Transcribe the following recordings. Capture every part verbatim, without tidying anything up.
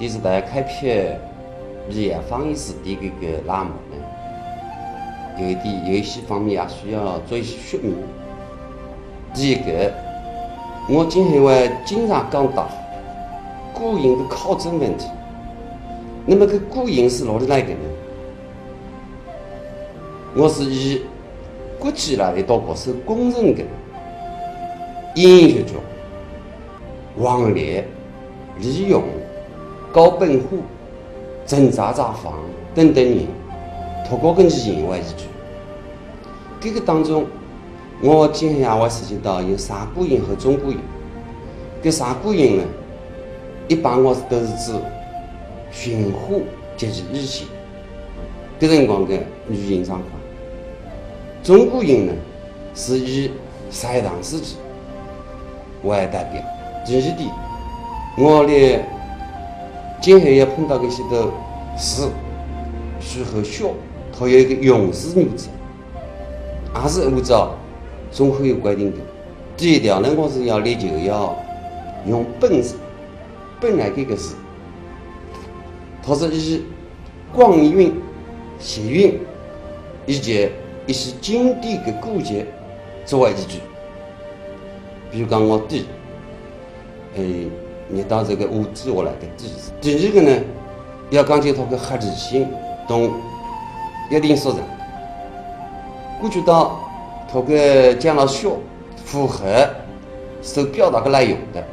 其实大家开辟搿个方言字典搿个栏目呢，有一点，有一些方面也需要做一些说明。第一个，我今后会经常讲到古音的考证问题。那么搿古音是哪里来的呢？我是以国际来的多个是公认的音乐学家 王烈、李勇、高本华、陈查查芳等等人，托过搿个音为依据。搿个当中，我今后也会涉及到有上古音和中古音。搿上古音呢，一般我是都是指寻花及其以前，搿辰光的语音状况。中古音呢， 是以隋唐时期为代表。第二点，我的今后要碰到搿些个字，书和学，它有一个用字原则，也是按照中国有规定的。第一条呢，我是要力求要用本字，本来搿个字，它是以 广韵、斜韵，以及一些经典的古籍作为依据。比如讲我底，哎，你到这个五字下来的底字。第二个呢，要讲究它个合理性，同一定说人。我觉得它个讲了学，符合所表达的内容的。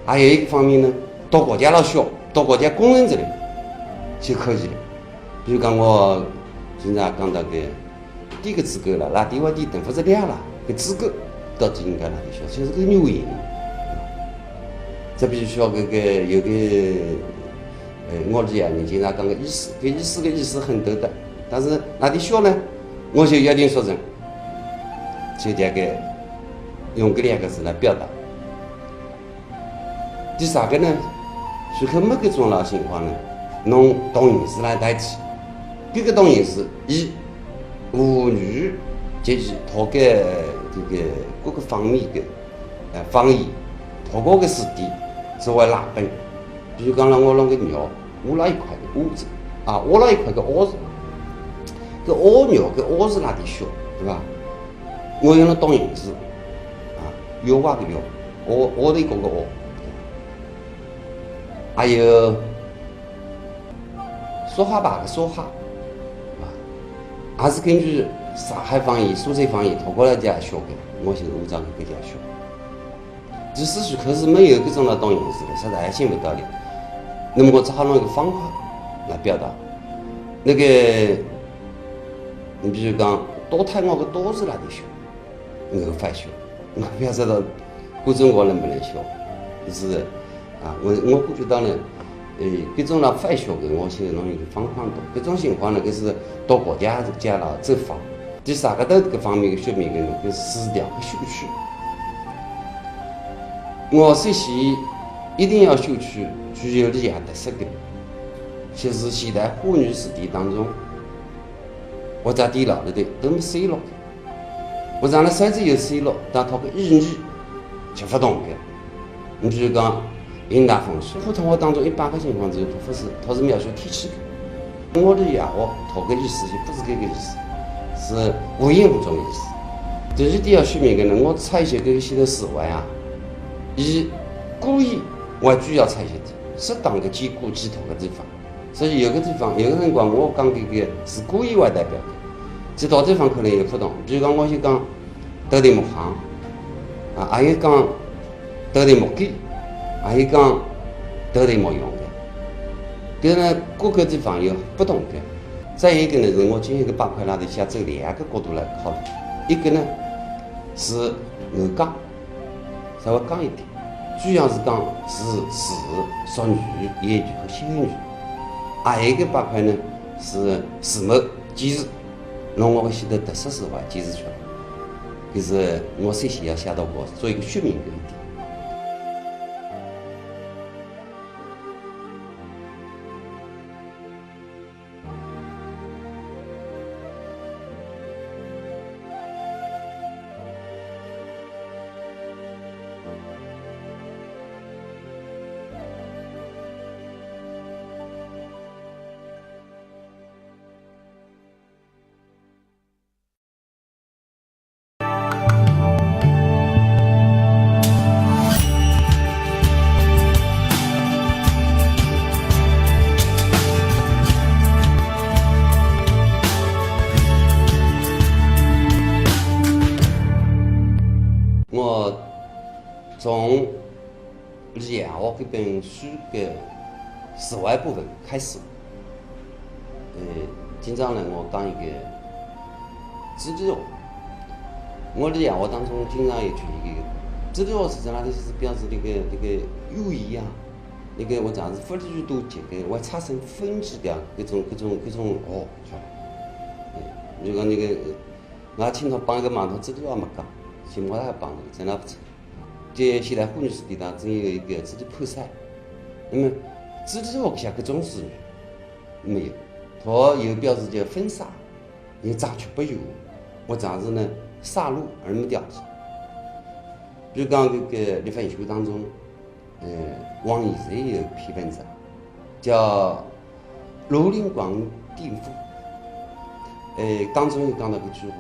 还有一个方面呢，到国家老学，到国家公认之类，就可以了。 比如讲我经常讲到个，第一个资格了，拉低外地等不是了啦，个资格到底应该哪里学，就是个原因。再比如说这个有个，呃，我这样，你经常讲个意思，个意思个意思很多的，但是哪里学呢？我就约定俗成，就这个用个两个字来表达。 第三个呢，是很没个种老情况呢，侬动音字来代替。搿个动音字，以吴语及其他个这个各个方面的，呃，方言，透过个字典作为蓝本。比如讲了，我弄个鸟，乌拉一块个乌字，啊，乌拉一块个乌字，搿乌鸟搿乌字哪里学，对吧？ 我用了动音字，啊，有哇个有，我，我的一个个我。还有说话吧个说话，啊，还是根据上海方言、苏州方言透过来这样学的，我现在我这样给这样学。意思是可是没有搿种的动音字的，实在也想不到的。那么我只好用一个方法来表达。那个，你比如讲，多太我个多字哪里学？ 我勿晓得，我勿晓得各种我能不能学，是啊，我，我感觉到呢，呃，各种呢勿学个，我现在弄一个方法多，搿种情况呢，搿是到国家讲了执法。第三个到搿方面个说明个呢，搿是词条个选取。我首先一定要选取具有历史特色个，就是现代汉语词典当中，或者底老的，都没收录个。 我让了三字有收录，但它个意义就勿同个。你比如讲，云淡风轻，普通话当中一般个情况之下，它勿是，它是描述天气个。我的闲话，它个意思就勿是搿个意思，是无影无踪个意思。第二点要说明个呢，我采集个一些个词汇啊，以古意为主要采集地，适当个兼顾其他个地方。 所以有个地方，有个辰光我讲搿个是古意为代表个，其他地方可能有勿同。比如讲，我就讲头顶木行，啊，还有讲头顶木鸡，还有讲头顶木羊个。搿呢，各个地方有勿同个。再一个呢，是我今后个板块浪头想从两个角度来考虑，一个呢是硬讲，稍微讲一点。 主要是讲是字属于言语和现有语。还有一个板块呢，是字母记住，拿我个许多特色词汇记住出来。搿是我首先要想到个，做一个说明个一点。李延华搿本书个序外部分开始。呃，今朝呢，我讲一个主题学。我李延华当中经常有句一个主题学是啥呢？就是表示这个，这个寓意啊，那个我讲是勿是多结个，会产生分支的搿种，搿种，搿种学出来。哎，就讲那个，我听到帮一个忙头主题学没讲，新华台帮个，真的勿错。 在现代化语词典当中有一个主题判散。那么主题学下搿种词语没有，它有表示叫分散，有张却不用，或者是呢散落而没调子。比如讲搿个《立法研究》当中，呃，王颐岱有一篇文章， 叫《庐陵广定赋》，哎，当中有讲到搿句话：“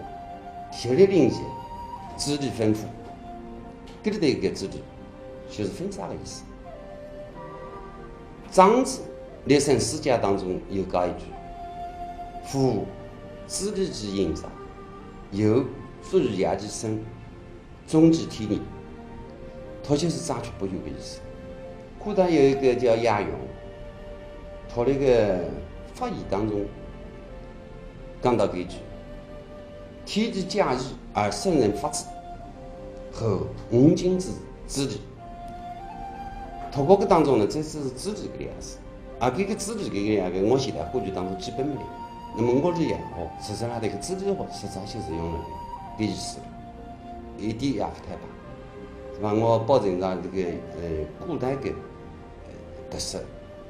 绝丽林间，主题分赋。”搿里头一个主题，就是分散的意思。庄子《列生世家》当中有讲一句：“夫主题之隐者，游诸于野其深， 终其天也。”它就是张却不用的意思。古代有一个叫亚云，他那个法语当中讲到搿句：“天地将移而圣人发之，何吾今之主题。”它搿个当中呢，这是主题搿个样子。 啊，搿个主题搿个样个，我现在过去当中基本没有。那么我是讲，哦，实际上这个主题的话，实际上就是用了搿意思，一点也勿太大，是吧？我保证讲这个，呃，古代个，呃，特色，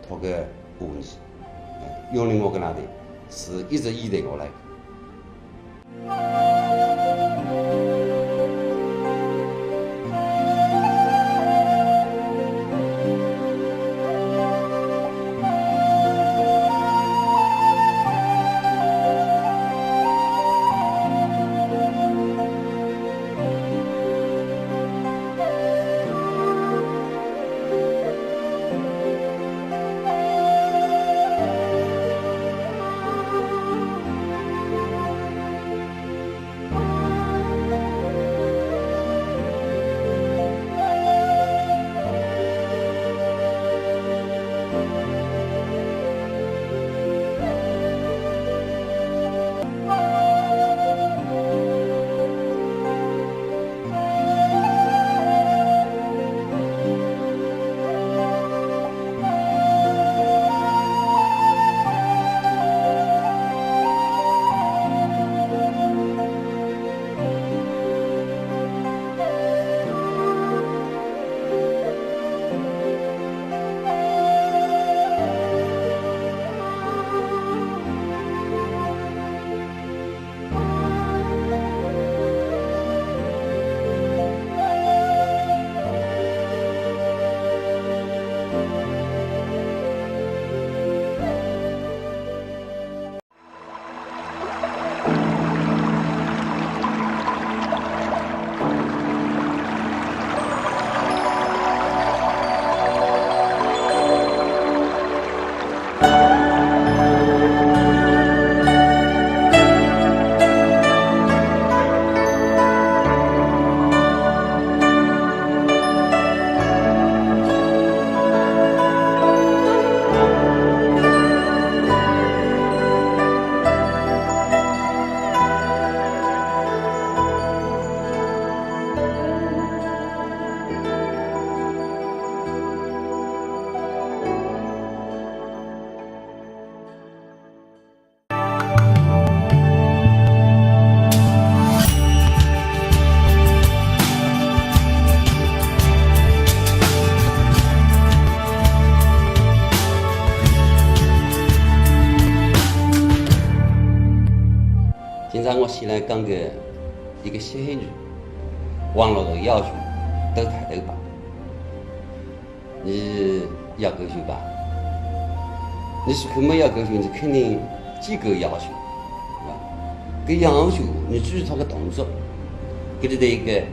它个文字，呃，用了我搿能样的，是一直沿用下来。 今朝我先来讲个一个歇后语，网络个要求都抬头吧。 你要狗熊吧？你是肯没要狗熊，你肯定几个要求，是吧？搿要求，你注意它个动作，搿里头一个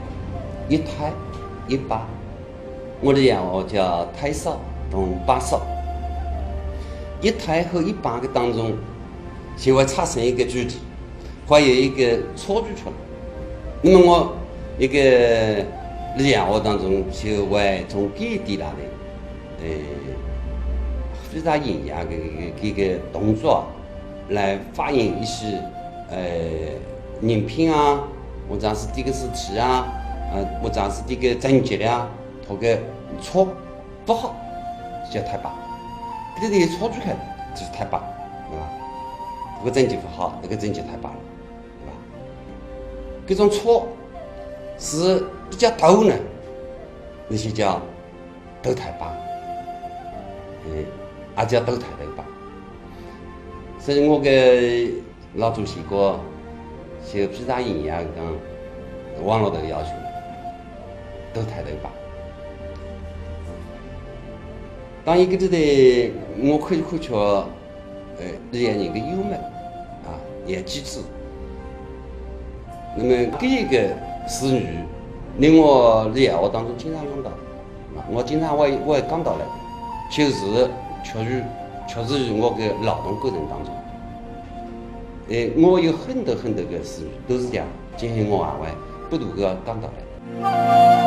一抬一摆，我个闲话叫抬扫同摆扫。一抬和一摆个当中，就会产生一个句子， 会有一个错句出来。那么我一个俚闲话当中就会从搿点浪头，呃，非常隐约个搿个动作啊，来反映一些，呃，人品啊，或者是迭个事体啊，呃，或者是迭个成绩啊，搿个错勿好，叫太白。搿个错出来就是太白，对伐？搿个成绩勿好，搿个成绩太白了。 对伐？搿种错是比较大呢，那些叫头太白，哎，也叫头太头白。所以我个老祖先个，就非常严格讲，王老头要求，头太头白。当然，搿只的我可以看出 呃，俚个人个幽默啊，也机智。那么搿一个词语，另外俚闲话当中经常用到，啊，我经常会会讲到来，就是确实确实是我个劳动过程当中，呃，我有很多很多个词语都是讲，今后我还会不断个讲到来。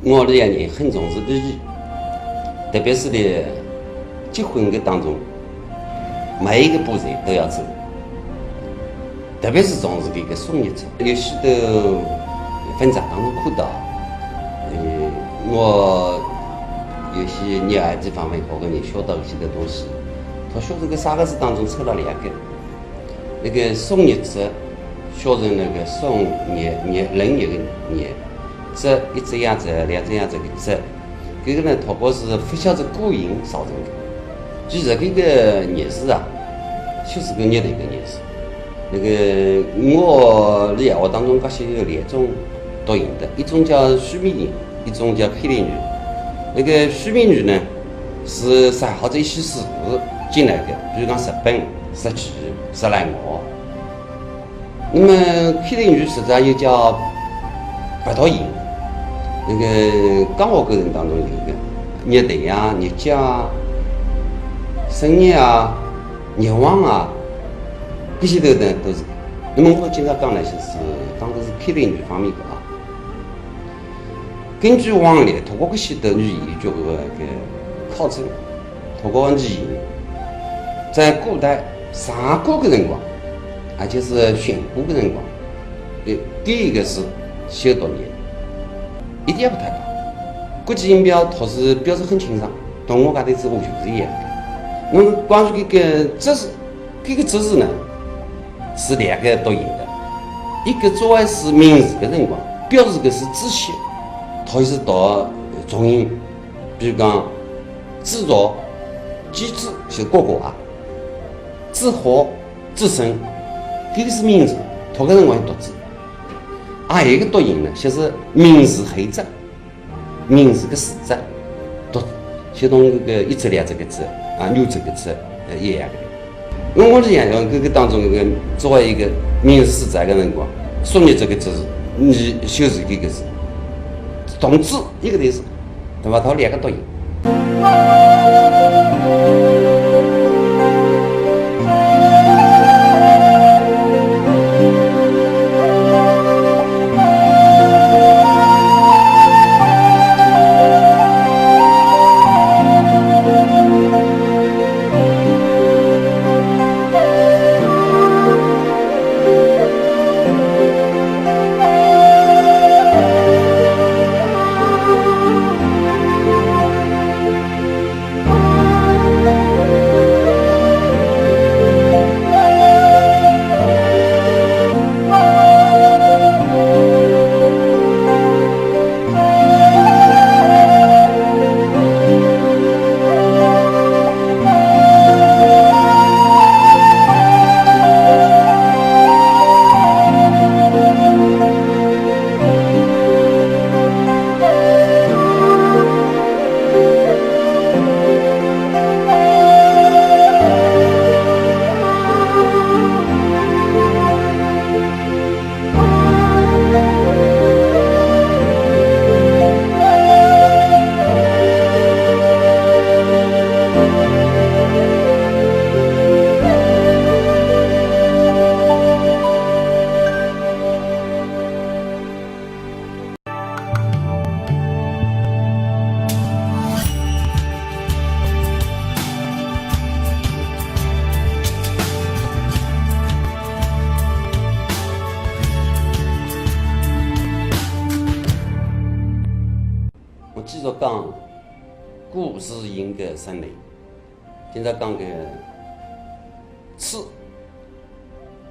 我这样人很重视礼仪，特别是在结婚个当中，每一个步骤都要走。 特别是从事搿个送日子，有许多文章当中看到，呃，我有些热爱这方面，或者你学到一些的东西，他说这个三个字当中抽了两个，那个送日子，学成那个送日，日，人日的日，这一只羊子，两只羊子个只， 搿个呢，透过是勿晓得古音造成的。其实搿个日字啊，就是个日头个日字。那个我俚闲话当中，搿是有两种读音的，一种叫书面音，一种叫口头语。那个书面语呢，是造好这一些字进来的，比如讲日本、日剧、日来我。 那么口头语实际上又叫白读音，那个讲话过程当中有一个日头啊、日脚啊、生日啊、日王啊，搿些都都都是。那么我经常讲呢，就是讲的是口头语方面的啊。 根据往例，透过搿些的语言学个考证，透过语言，在古代上古个辰光，而且是寻古个辰光，呃，第一个是修读日，一点也勿搭界。国际音标读书标准很清爽，同我搿搭子完全是一样的。那么关于搿个折字，搿个折字呢，是两个读音的，一个作为是名词的辰光，表示个是字形，它是读重音，比如讲，字弱、机智是呱呱啊，字好、字深，搿个是名词，读个辰光要读字。还有一个读音呢，就是名词后者，名词个词者，读，就同搿个一折两折个折啊，六折个折，呃，一样的。我我是想用搿个当中搿个作为一个名词词者个辰光，说明这个字是，你就是搿个字，同字一个意思，对伐？它两个读音。 我继续讲古字音个声类。今朝讲个 刺，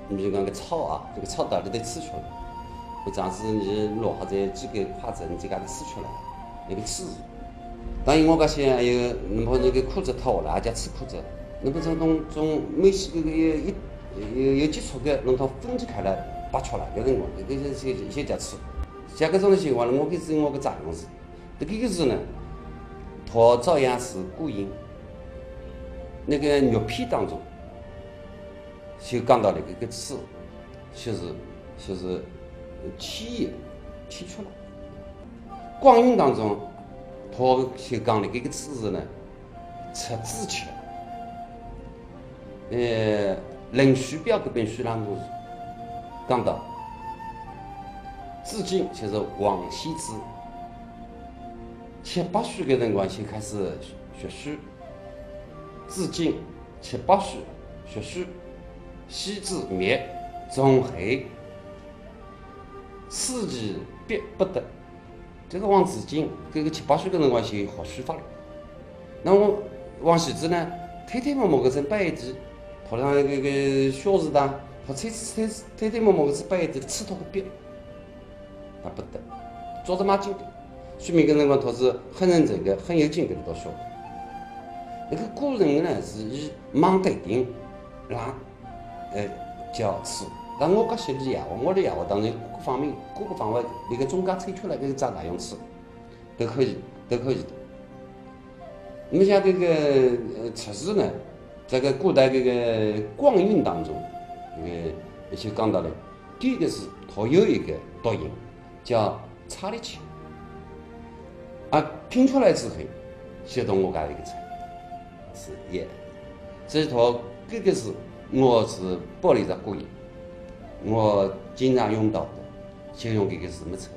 你就讲个草啊，搿个草到底得刺出来。搿样子你落下仔几个筷子，你自家得刺出来，那个刺。当然我讲些还有，侬把那个裤子脱下来，也叫刺裤子。侬把这种，种没洗个，有，有，有接触个，侬到分解开来，拔出来，搿辰光，搿个是，是，是叫刺。像搿种情况呢，我搿是我个作用是，搿个是呢，它照样是古音。那个玉片当中， 就讲到了搿个刺，就是，就是，呃，气，气出来。光韵当中，它就讲了搿个刺字呢，出字缺。呃，《灵虚表》搿本书当中讲到，子建就是王羲之，七八岁个辰光就开始学书，子建 七八岁学书，羲之、谟、仲黑，此其笔不得。搿个王子建，搿个七八岁个辰光就学书法了。那么王羲之呢，偷偷摸摸个从白底，跑到搿个小池塘，跑偷偷偷偷摸摸个从白底刺脱个笔。 啊，不得，做得蛮精个，说明搿辰光他是很认真个，很有劲个一道学。那个古人呢，是以盲对定，然，呃，教书。那我讲学个闲话，我个闲话当然各个方面、各个方面，那个中间抽出来搿个啥大用处，都可以，都可以的。那么像搿个，呃，出字呢，在搿古代搿个光韵当中，搿个一些讲到了，第一个是它有一个读音， 叫差力气。啊，拼出来之后，写到我搿里个字，是也。所以说，搿个是我是保留在个人，我经常用到的，就用搿个字没错。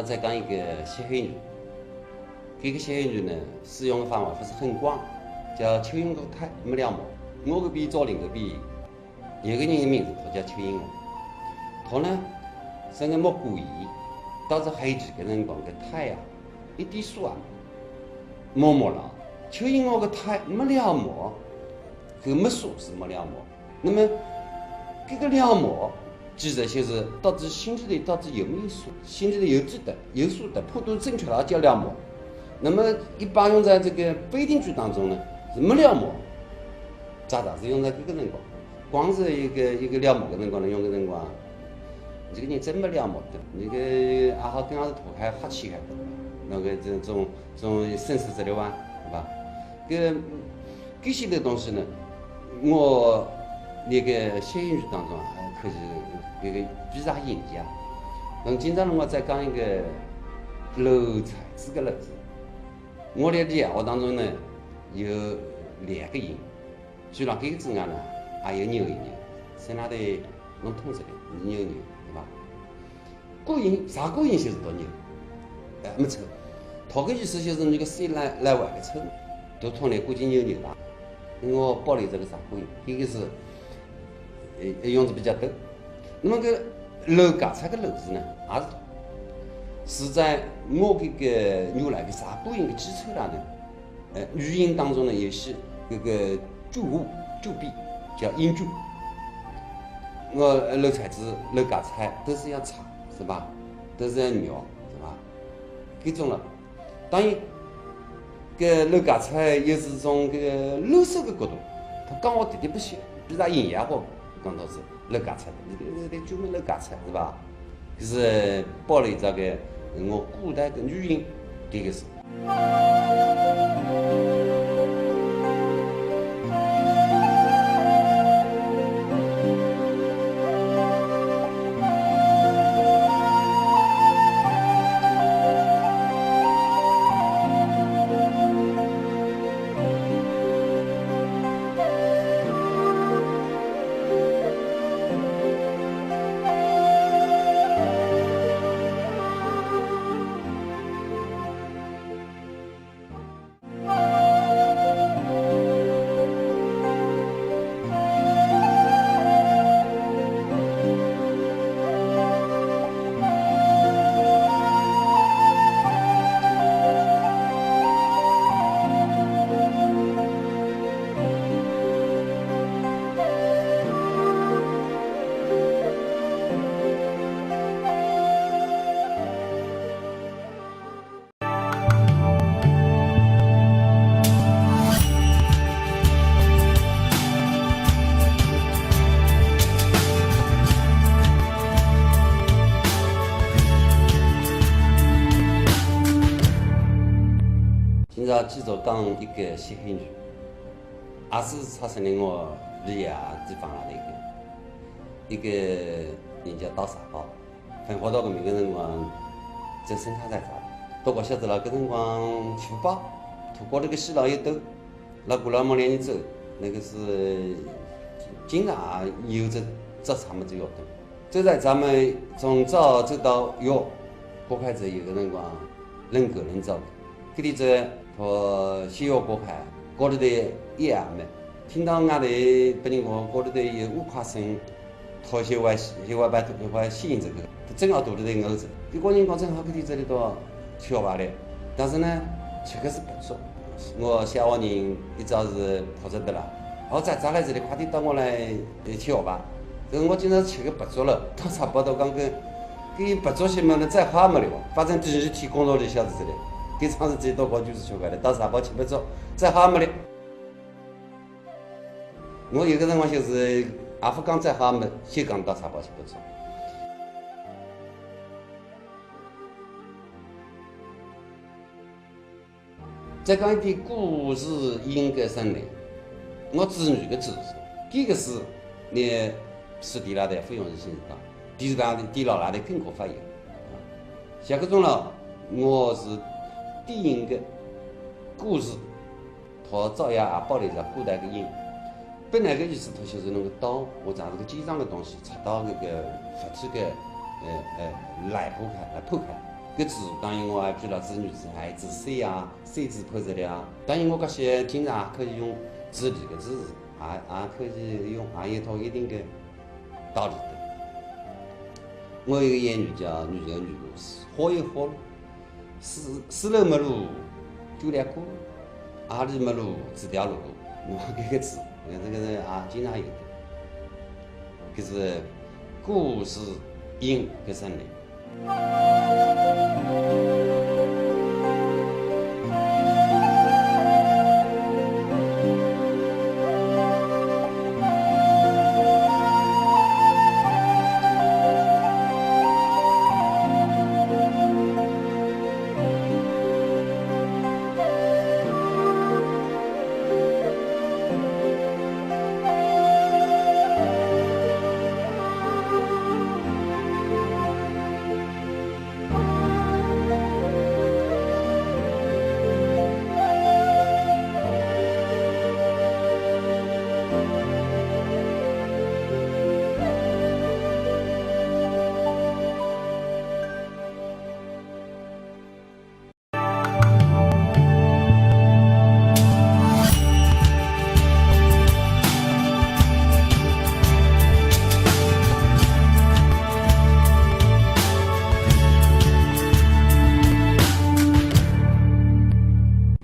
再讲一个歇后语，搿个歇后语呢，使用的范围勿是很广，叫蚯蚓咬脱没了毛。我搿边，赵林搿边，有个人的名字，他叫蚯蚓咬。他呢，生个木瓜皮，到仔海里个辰光，搿太阳一点水啊，毛毛了。蚯蚓咬个太没了毛，搿没水是没了毛。 那么，搿个了毛，其实就是到底身体里到底有没有水，身体里有水的，有水的，判断正确了叫了毛。那么一般用在这个否定句当中呢，是没了毛，常常是用在搿个辰光。光是一个，一个了毛的辰光呢，用个辰光，这个人真没了毛的，那个阿好跟阿是脱开哈气开的，那个这种，这种sense之流啊，是吧？搿 搿些个东西呢，我那个歇后语当中啊，可是搿个非常引介啊。那么今朝呢，我再讲一个漏菜子个漏字。我的闲话当中呢，有两个音，除了搿个之外呢，还有扭一扭，现在的弄通这个扭一扭，对吧？ 过瘾，啥过瘾就是读扭，哎，没错。他个意思就是那个水来，来玩个抽，都从来过去扭扭吧。我保留这个啥过瘾，这个是，呃，用字比较多。那么个漏夹菜个漏字呢，也是，是在我这个原来个啥过瘾个基础上呢， 呃，语音当中呢，也是搿个句尾，句尾叫音句。我，呃，漏菜子、漏夹菜，都是要擦，是吧？都是要咬，是吧？搿种了。当然，搿漏夹菜也是从搿个漏水个角度，他讲我特别不屑，比较引言话，讲到是 漏夹菜，搿个，搿个专门漏夹菜，是吧？就是保留这个我古代的语音，这个是。 今朝继续讲一个歇后语，也是出生在我搿个地方上的一个，一个人叫刀沙包。 文化大革命个辰光，在生产站上，到学校子了，搿辰光吃勿饱，土高头个西老一兜，老古老么两人走，那个是经常有这这场么子要等。走在咱们从早走到夜，过开子有个辰光，冷够冷早个。搿里子，他西药过开，高头的一样么，听到外头别人讲高头的有五块钱， 讨些外，些外白讨，一块吸引这个，正好肚里头饿着。搿个人讲正好搿天这里头吃好吧嘞，但是呢，吃个是白粥。我小学人一早是跑着的啦，哦，早早来这里快点到我来，呃，吃好吧。可是我今朝吃个白粥了，到啥报道讲跟，跟白粥些么能再花没了，反正第二天工作里晓得这里，搿趟是最多搞就是吃个了，到啥报吃白粥，再花没了。 我有个辰光就是阿勿讲再好么，先讲到啥报吃白粥。再讲一点故事音个声音，我子女个子，搿个是，你是地拉的，勿用心讲，地拉的，地拉拉的更加发音。啊，像搿种了，我是电影个故事。 它照样也保留着古代个音。本来个意思，它就是那个刀，或者是个尖长个东西，插到那个物体个，呃，呃，肋部开，来破开。搿字当然我也比老子女子还仔细啊，细致拍出来啊。当然我搿些经常也可以用字里个字，也也可以用，也有一套一定个道理的。我有一个谚语叫“女人女路花有花路，四四楼没路九条过路，二里没路四条路路”。那么搿个字，搿个是也经常有的，就是故事音搿声音。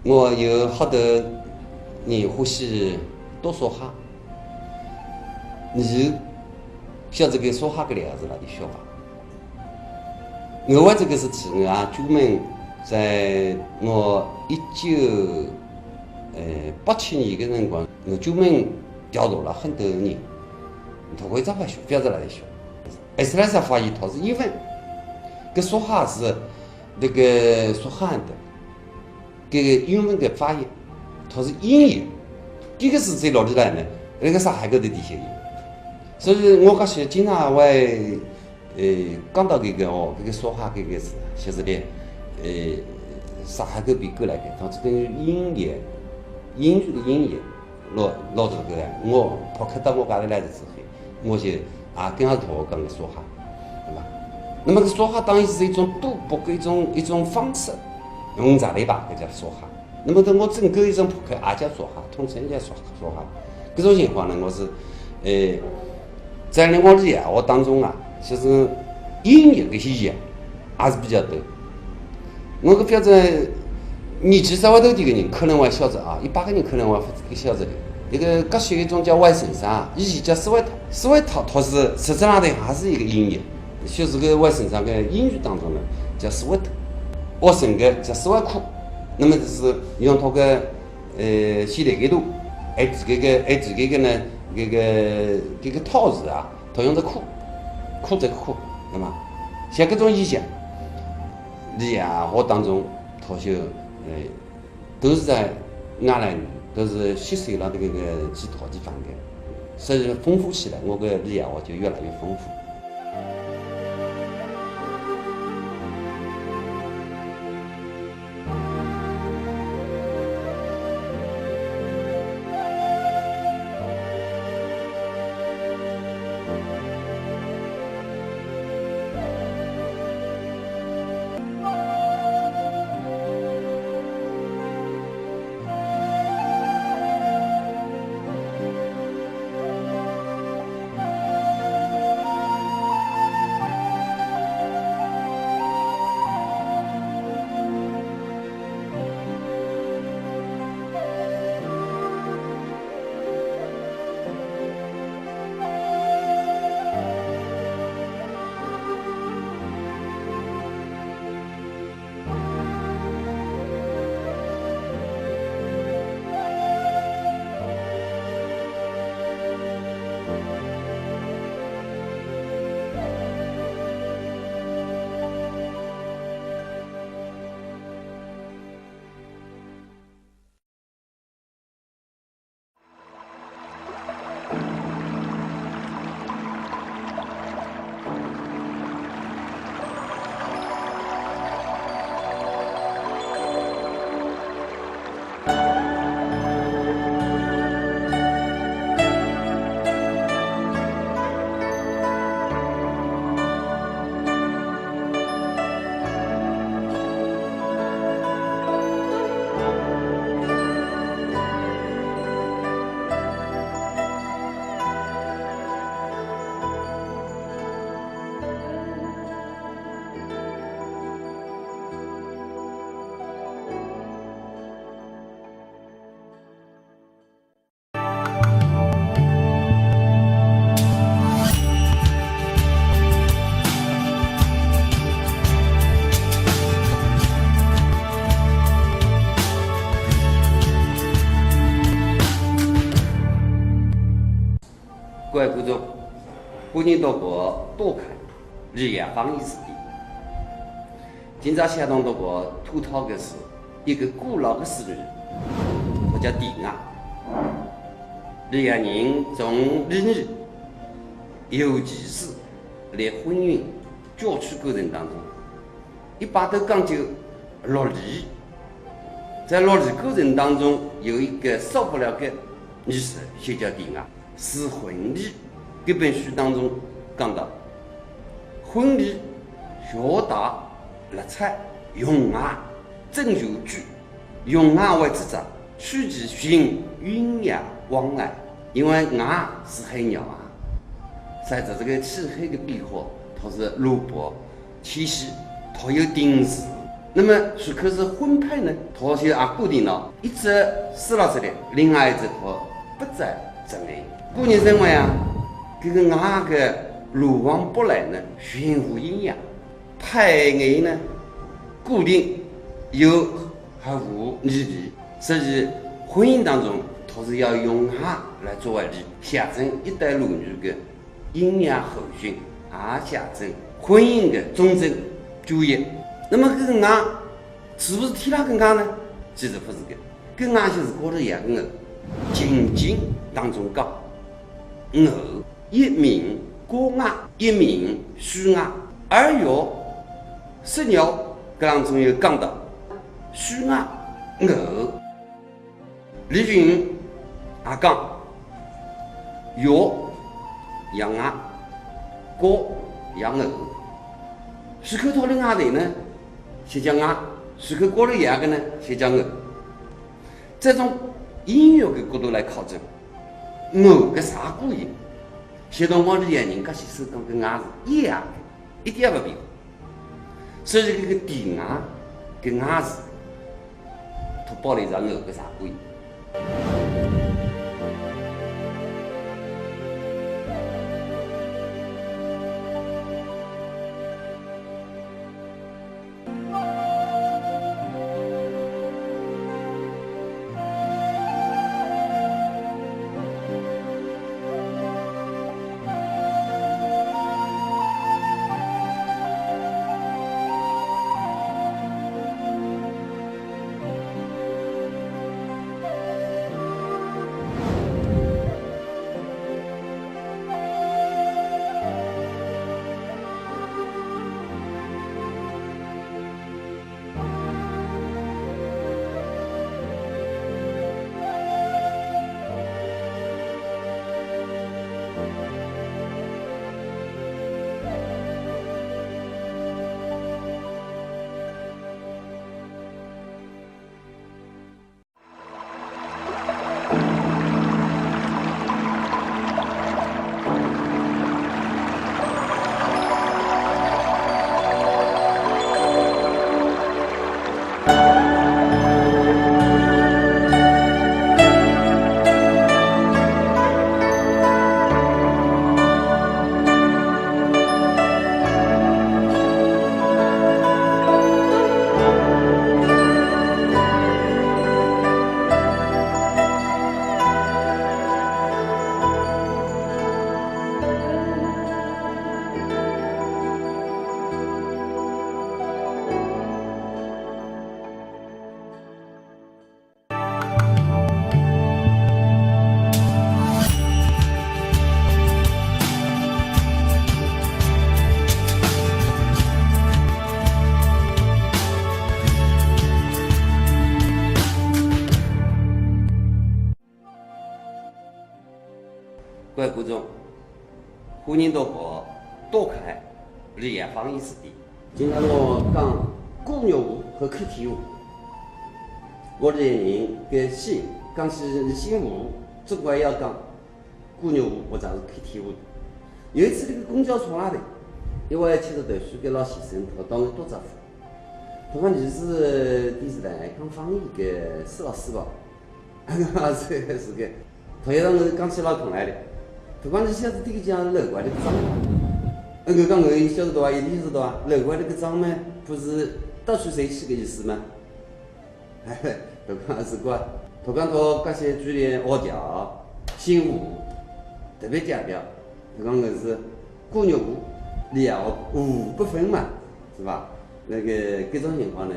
我有好多人欢喜读书哈， 你晓得搿说话搿两个字哪里学啊？我为这个事体，我啊专门在我一九，呃，八七年个辰光，我专门调查了很多人，读过一只法学，勿晓得哪里学。埃斯拉萨法语它是英文，搿说话是那个说汉的。 搿个英文个发音，它是音译，搿个是最老厉害呢，那个啥还搿个地铁音。所以我搿些经常会，呃，讲到搿个哦，搿个说话搿个字，就是的，呃，啥还搿边过来个，它是跟音译，英语个音译。 老老早个，我跑客到我家里来的时候，我就啊跟阿拉同学讲个说话，对吧？那么个说话当然是一种赌博个一种一种方式，用着来吧，搿叫说话。那么跟我整个一种扑克也叫说话，统称叫说说话。搿种情况呢，我是，呃，在另外个闲话当中啊，就是音译搿些译啊， 还是比较多。我个标准，年纪稍微大点个人，可能还晓得啊，一般个人可能还勿晓得个。一个搿是一种叫外省腔啊，以前叫斯威塔，斯威塔它是实质上头还是一个音译，就是个外省腔个英语当中呢，叫斯威塔，学生个叫斯威库，那么就是用它个，呃，现代个度，还是搿个，还是搿个呢，搿个，搿个套字啊， 套用着苦，苦这个苦，对吧？像搿种意象，俚啊，我当中，它就，呃，都是在俺来，都是吸收了这个，个几套地方的，所以丰富起来，我个俚啊，我就越来越丰富。观众，欢迎到搿个多看日夜方言字典。今朝想同大家探讨个是一个古老个词语，或叫恋爱。现代人从恋爱，尤其是辣婚姻交际过程当中，一般都讲究落礼。在落礼过程当中，有一个少不了个仪式，就叫恋爱。 是婚礼。搿本书当中讲到，婚礼学大落彩，用爱正有据，用爱为主张，取其形，运也广来。因为爱是海洋啊，随着这个气候的变化，它是落波 天时，它有定时。那么如果是婚配呢，它就也固定了，一只死了这里，另外一只它不再成立。古人认为啊，搿个爱个来往不来呢，全无阴阳，配偶呢，固定有和无逆离，所以婚姻当中，它是要用爱来作为例，象征一对男女个 阴阳和谐，也象征婚姻的忠贞专一。那么搿个爱，是不是天上个爱呢？其实不是个，搿爱就是高头一个偶，情境当中讲，偶，一名高爱，一名虚爱，二月十六搿当中有讲到，虚爱偶。 李俊也讲，月也爱，高也偶。是看到了外头呢，就叫爱；是看高头一个呢，就叫偶。这种音乐的角度来考证，偶个啥个意？现在我们现在人家是讲个爱是一样的，一点也不变。 所以搿个恋爱，搿个爱字，它包了一只偶个啥个意？ 各位观众，欢迎到搿个多看日夜方言字典。今朝我讲过月河和看天河。我这人个姓，讲起姓河，总归要讲过月河或者是看天河。有一次，搿个公交车浪头，一位七十多岁个老先生，他当我多着福，他讲你是电视台讲方言个施老师吧？ 啊，是个，是个。头一趟我讲起老空来了，头讲你晓得这个讲楼外头个账吗？我讲我晓得的啊，一定晓得的啊，楼外头个账嘛，不是到处谁去个意思吗？头讲是个，头讲到搿些句点学调、姓河，特别讲究。讲个是孤肉寡，俚也互不分嘛，是吧？那个搿种情况呢，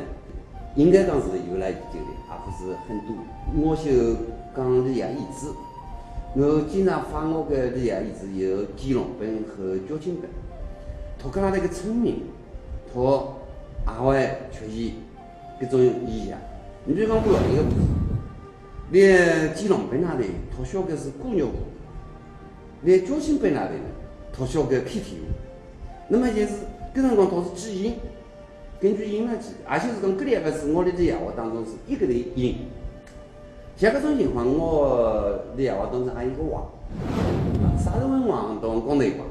应该讲是由来已久的，而不是很多。我就讲俚爷儿子，我经常发我个俚爷儿子有乾隆本和嘉靖本，托搿能个村民，托阿会确实搿种现象。你比如讲我老一个故事，俚乾隆本那里托小个是孤肉寡， 俚嘉靖本那里呢，托小个K T V。那么就是搿辰光倒是记音，根据音来记，而且是讲搿两个是我俚个闲话当中是一个头音。像搿种情况，我俚闲话当中还有一个王，啊，啥人问王，当讲内王。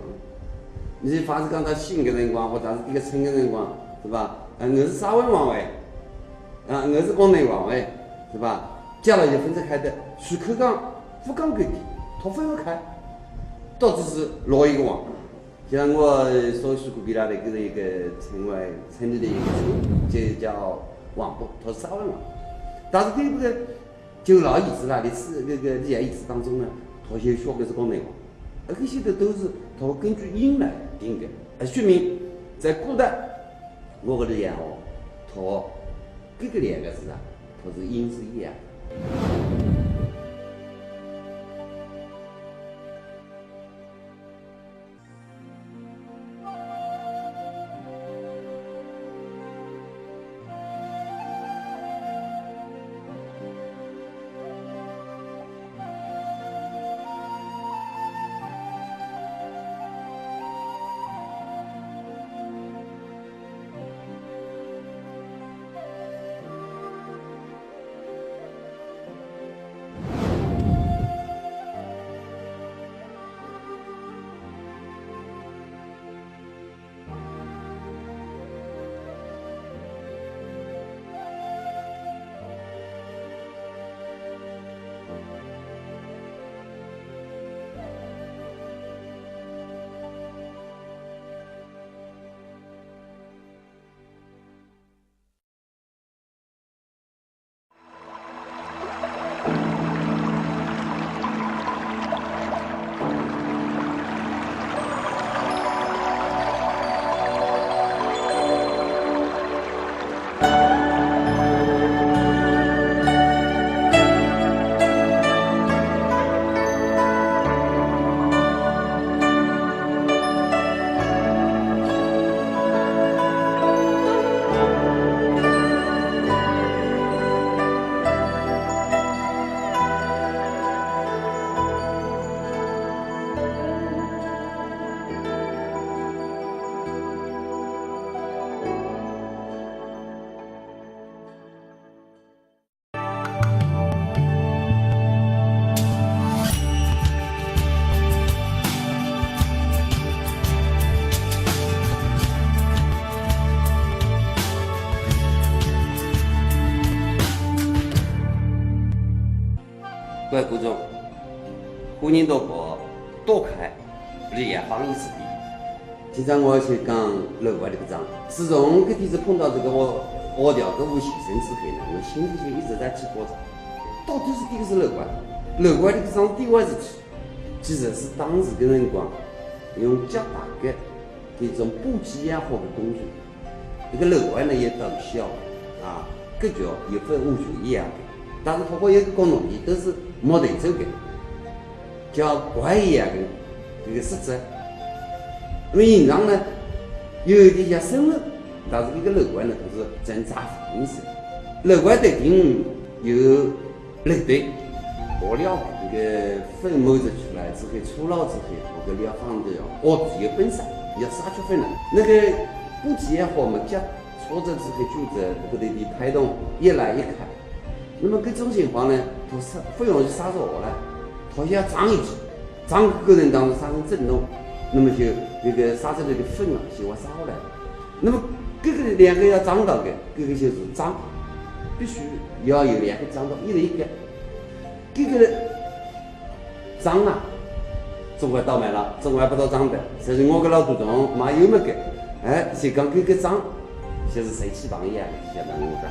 你凡是讲到姓个辰光，或者是一个村个辰光，是吧？啊，我是啥位王喂？啊，我是讲内王喂，是吧？接了就分得开的，随口讲，勿讲搿点，托勿开。 到底是老一个王。像我所说过，比拉的搿个一个称为，称你的一个称，就叫王伯，托啥位王。但是搿个就老爷子啦，俚是搿个俚爷儿子当中呢，托些小个是讲内王，而搿些的都是托根据音来定的。而说明在古代，我搿个闲话，托搿个两个字啊，托是音是一样。 各位观众，欢迎到搿个打开俚爷方言书店。今朝我要先讲楼外搿个庄。自从搿天子碰到搿个我，我调搿位先生之后呢，我心里就一直在记挂着，到底是搿个是楼外，楼外搿个庄点外事体。其实是当时搿辰光用脚踏个搿种补给也好个工具。 搿个楼外呢也大小啊，格局也勿完全一样个，但是勿过有个共同点，都是木头做个，叫槐一样个搿个设计。那么形状呢，有一点像生物，但是搿个楼外呢，它是整扎房子。楼外头顶有 砾堆，把料搿个粪抹出来之后，搓牢之后，搿个料放在哦，哦，只有粪沙，要沙出粪了。那个补给也好嘛，脚搓着之后，就在搿个地方拍动，一拉一开。那么搿种情况呢，它沙，勿容易沙着下来，它要涨一级，涨个过程当中产生震动，那么就搿个沙子里个粪啊，就会沙下来。 那么搿个两个要涨到个，搿个就是桩，必须要有两个桩到一人一个。搿个桩啊，总归倒霉了，总归勿到桩的，所以我个老祖宗嘛有么个，哎，就讲搿个桩，就是水气房一样的，晓得我讲，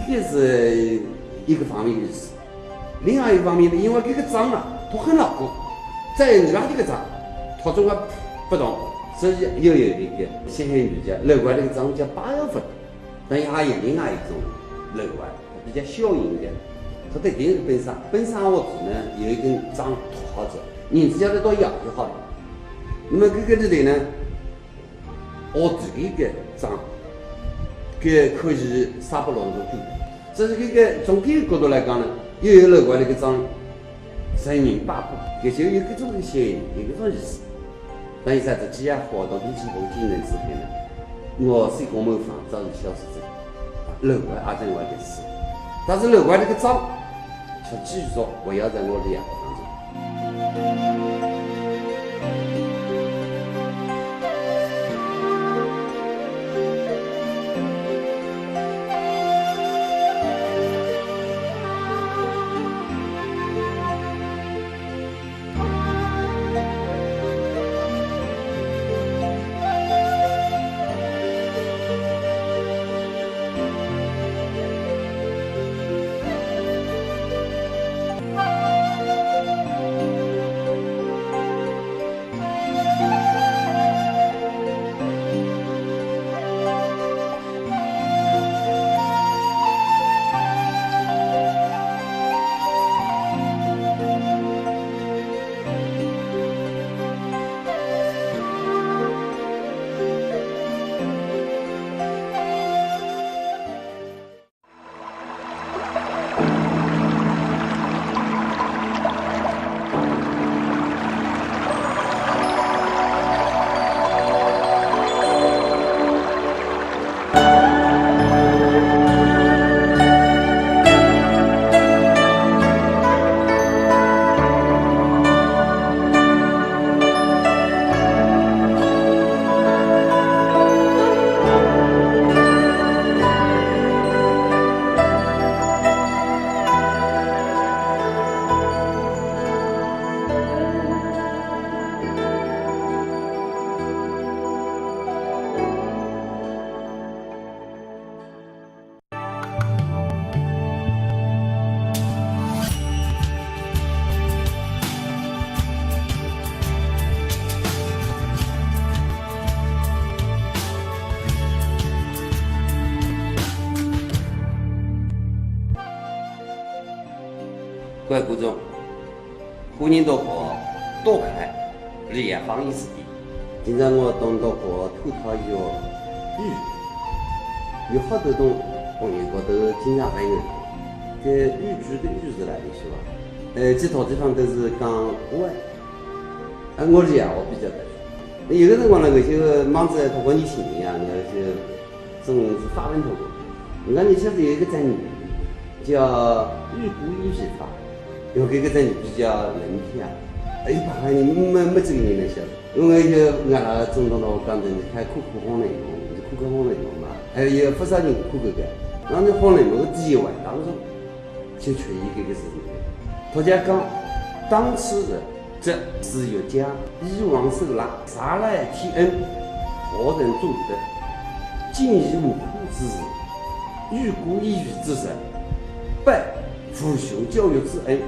搿个是一个方面的意思。 另外一方面呢，因为搿个桩啊，它很牢固，再有哪里个桩，托中个勿同，所以又有一个歇后语叫楼外头个张叫八月份，但伊还有另外一种楼外，比较小型的，它对顶是本山，本山下子呢有一根张托好仔，人家叫得到夜就好了。那么搿个里头呢， 哦，这个一个张，搿可以啥不弄都对。这是一个从搿个角度来讲呢，又有楼外头个张，人民八百，也就有搿种个歇后语，有搿种意思。但现在这几样活动已经不进行之前呢，我是公某房子是消失者，楼外阿正外的事，但是楼外头个张，却继续围绕在我的阳光当中。 各位观众，欢迎到我多看李亚芳一世的。今朝我同大家探讨一下雨。有好多种朋友高头经常问我，搿雨季个雨是哪里说啊？呃，其他地方都是讲外，啊，我李亚我比较特殊。有个辰光呢，我就忙着搿个年轻人啊，我就 总是发问头个。人家呢，确实有一个专业，叫雨过衣服法，用搿个专业比较冷僻啊。一般人没，没这个人来晓得。因为就俺拉中东佬讲的，你看看看风来用，你看看风来用嘛，还有不少人看搿个，然后呢，风来用个第一晚当中， 就出现搿个事情。大家讲，当初是这是有讲以往受辣，啥来天恩，何人做得？今以无苦之时，雨过衣服之人，不无穷教育之恩，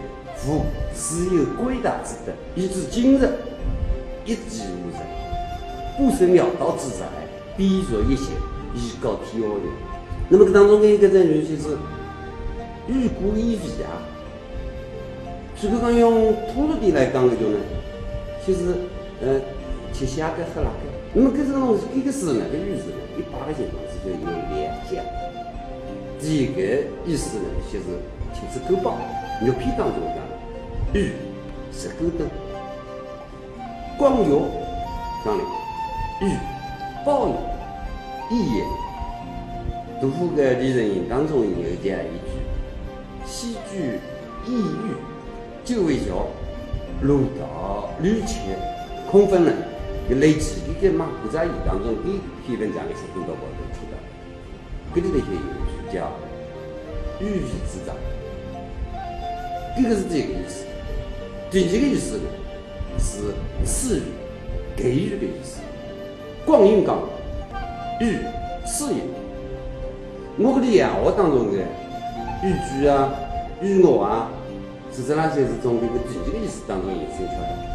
无自由归大之德，以至今日一计无成，不生潦倒之才， 必若一息，以告天下也。那么搿当中个一个在于就是雨过衣服啊，如果讲用通俗点来讲个就呢，就是呃，吃香个喝辣个。那么搿种东西，搿个是呢，搿雨是呢，一般个情况是叫有两讲。第一个意思呢，就是天子勾当，肉片当中讲，雨是勾当。 光耀，当然，雨，暴雨，一言。杜甫个《离人行》当中有这样一句：“溪居夜雨，久未觉，楼道流泉空分明。”就类似于搿个《马姑茶言》当中搿篇文章个写作高头提到。 搿里头就有一句叫“雨雨之长”，搿个是第一个意思。第二个意思呢，是赐雨、给予的意思。广义讲，雨，赐雨。我搿里闲话当中个雨句啊、雨乐啊， 实质上就是从搿个第一个意思当中延伸出来。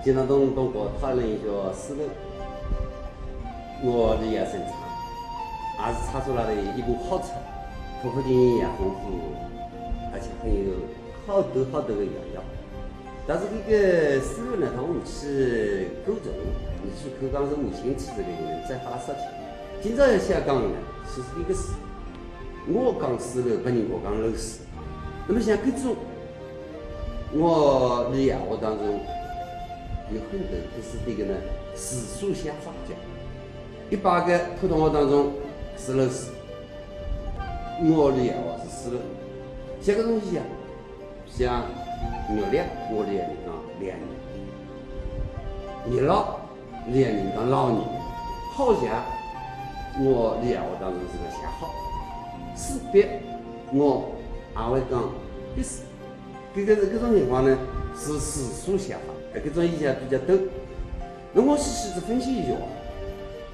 今朝东东哥讨论一下诗了，我李敖先生，也是唱出来了一部好词，脱口经验也丰富，而且很有好多好多的样样。但是这个诗呢，他下去过程，你去看当时五千次这个人再发上去。今朝要想讲呢，是一个诗，我讲诗了，别人家讲老诗。 那么像搿种，我李敖当中有很多就是这个呢，字数写法讲，一百个普通话当中是老师，我李敖是师了。像搿种西啊，像月亮，我李敖讲亮月，日落， 两人讲老人，好像我李敖当中是个写好，是别我也会讲意思。搿个搿种情况呢，是字数写法，搿种意见比较多。那我细细的分析一下啊，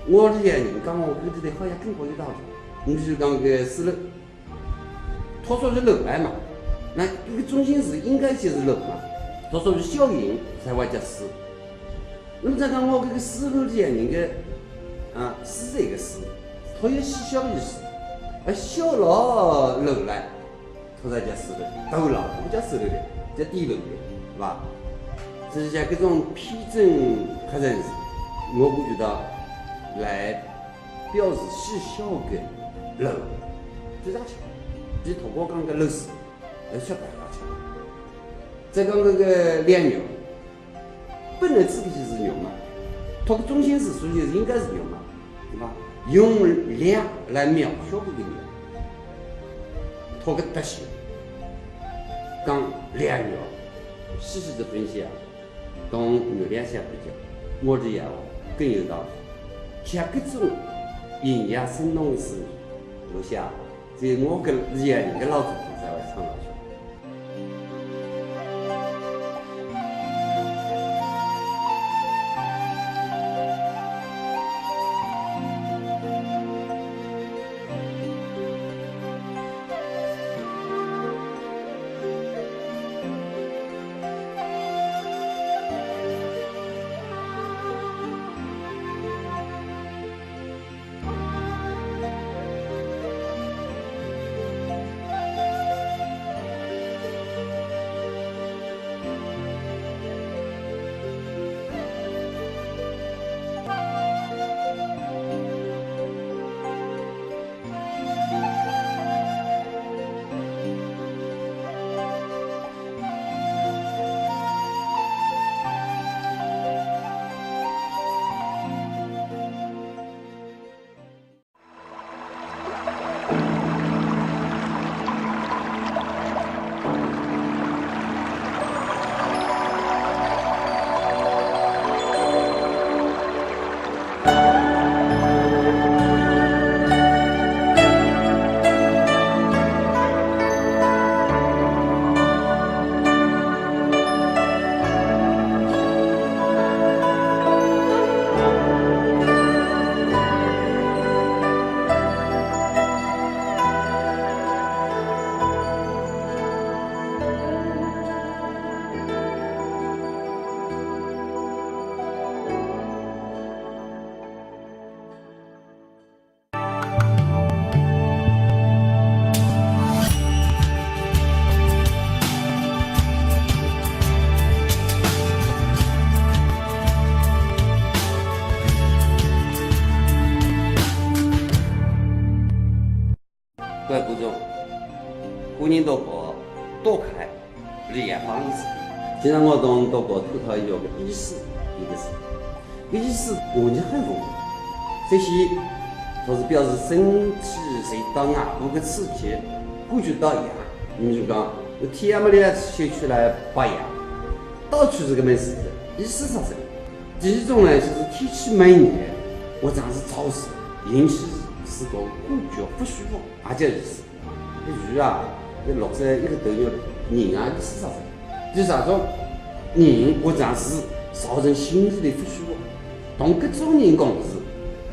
我李敖讲我搿个好像更加有道理。你比如讲搿个诗了， 托出是楼来嘛，那一个中心字应该就是楼嘛，托出是小人才会叫诗。那么再讲我这个诗和两人的啊，是这个诗，它有嬉笑的意思，而笑了楼来，它才叫诗的，头了不叫诗的，叫低楼的，是吧？所以讲这种批准客人是，我感觉到来 表示嬉笑的楼，非常巧。比通过讲个老师，而且大家巧。再讲搿个两月，本来这个就是月嘛，它的中心是属于应该是月嘛，对吧？用两来描述搿个月，它的特性，讲两月，细细的分析啊， 同月亮相比较，我李敖更有道理。像搿种隐雅生动的诗，我想，只有我搿李敖人的老祖宗才会唱得出。 各位观众，欢迎到我多看。 李敖方言诗篇。今朝我同大家探讨一下个意思，一个字。搿意思含义很丰富。首先，它是表示身体受到外部个刺激，感觉到痒。你就讲，天也没亮，先出来拔牙，到处是搿门事体，意思啥子？第二种呢，就是天气闷热，或者是潮湿，引起自家感觉勿舒服，也叫意思。 雨啊，搿落仔一个头月，人啊，意思啥子？第三种，人或者是造成心理的不舒服，同搿种人共事，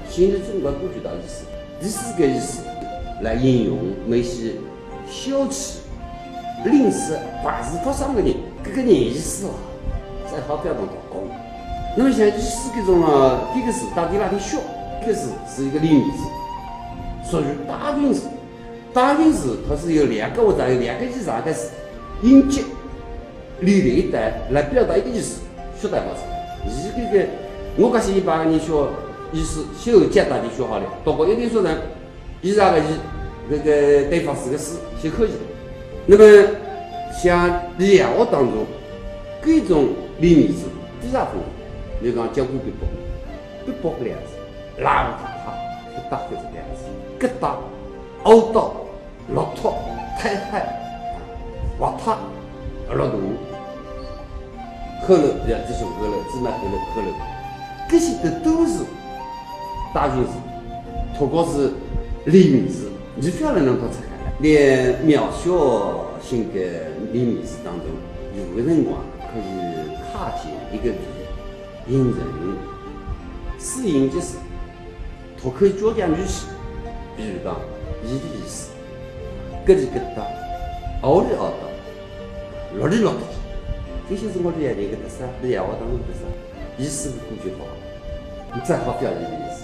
心里总归感觉到意思。第四个意思，来形容某些小气、吝啬、败事发生的人，搿个人意思啊，还好不要动刀工。那么像一四搿种啊，搿个字到底哪里学？搿个字是一个连名字，属于带韵字。带韵字它是有两个或者有两个以上个字音节连在一道来表达一个意思，学得好。伊搿个，我讲是一般人学意思，先后脚踏就学好了，不过一定说呢， 以上个以，搿个对方四个字就可以。那么像俚闲话当中，搿种连名字非常丰富，比如讲叫过必伯，必伯搿两个字，拉勿大，就搭搿两个字，搿搭、凹搭、落脱、太害、滑塌、落大。 后头，对吧？这是后头，芝麻后头，后头，搿些个都是带韵字，不过是连名字，侬覅来弄到拆开来。连描写性个连名字当中，有个辰光可以卡进一个字，引人思淫及时。 脱口而出讲句式，比如讲，伊的意思，搿里搿搭，凹里凹搭，落里落脱，搿些是我俚闲话个特色，俚闲话当中特色，意思是感觉勿好，侬再好表现个意思。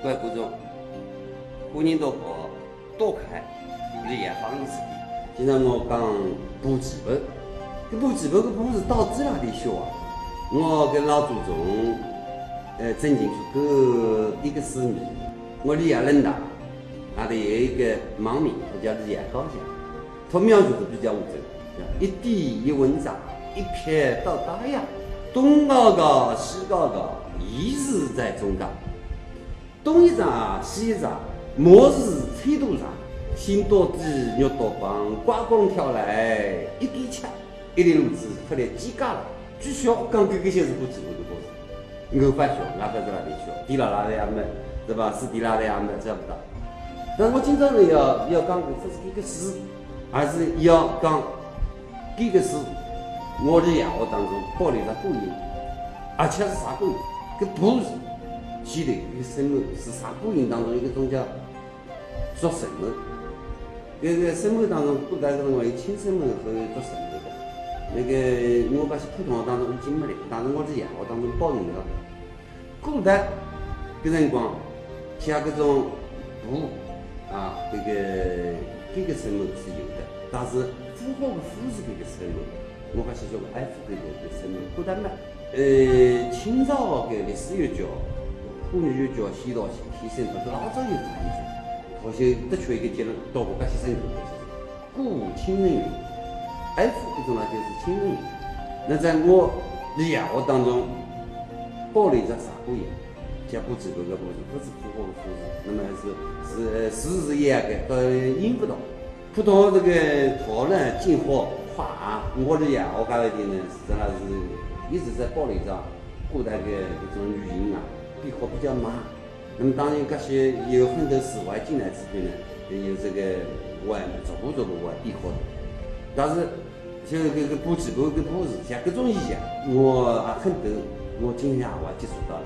各位观众，欢迎到我 多看，俚闲话个事体。今朝我讲补气泡，搿补气泡搿补是到底哪里学啊？我搿老祖宗，呃，曾经出过一个诗谜，我俚闲话当中，阿搭有一个网名，他叫俚闲话高下，他描述得比较完整。一点一文章，一撇到大洋，东高高，西高高，意思在中间。 东一丈，西一丈，毛是吹肚肠，心到底，肉到蚌，刮光挑来一点吃，一粒篓子，发来几家了。据说讲搿个就是补气泡个故事。我勿晓，我勿晓得哪里去，地老老的也没，对吧？是地老的也没，找勿到。但我今朝呢，要，要讲个，勿是一个字，而是要讲 搿个字，我俚闲话当中保留了古音，而且是啥古音？搿补字，前头一个声母是啥古音当中一个种叫濁声母。搿个声母当中，古代搿辰光有清声母和浊声母的。那个我勿晓得普通话当中已经没了，但是我俚闲话当中保留了。 古代搿辰光，像搿种补啊，搿个，搿个声母是有的，但是符号个符是搿个声母，我讲是叫个F搿个，搿个声母，古代嘛。呃，清朝个历史学家，普语学家谢道鑫先生，他是老早有发现的，他就得出一个结论，到搿个先生搿个先生。 古无清声韵，F搿种呢就是清声韵。那在我俚闲话当中，宝莲石茶花印，叫布子头个布子，勿是普通个布子，那么是，是，呃，字是一样个，搿音勿同。普通这个头呢，金花花啊，我的呀，我讲一点呢，实际上是一直在宝莲石古代个搿种语音啊，变化比较慢。那么当然，搿些有很多字外进来之后呢，有这个外逐步逐步外变化的。但是，像搿个布子头个布子，像搿种意象，我也很多，我今天也接触到了。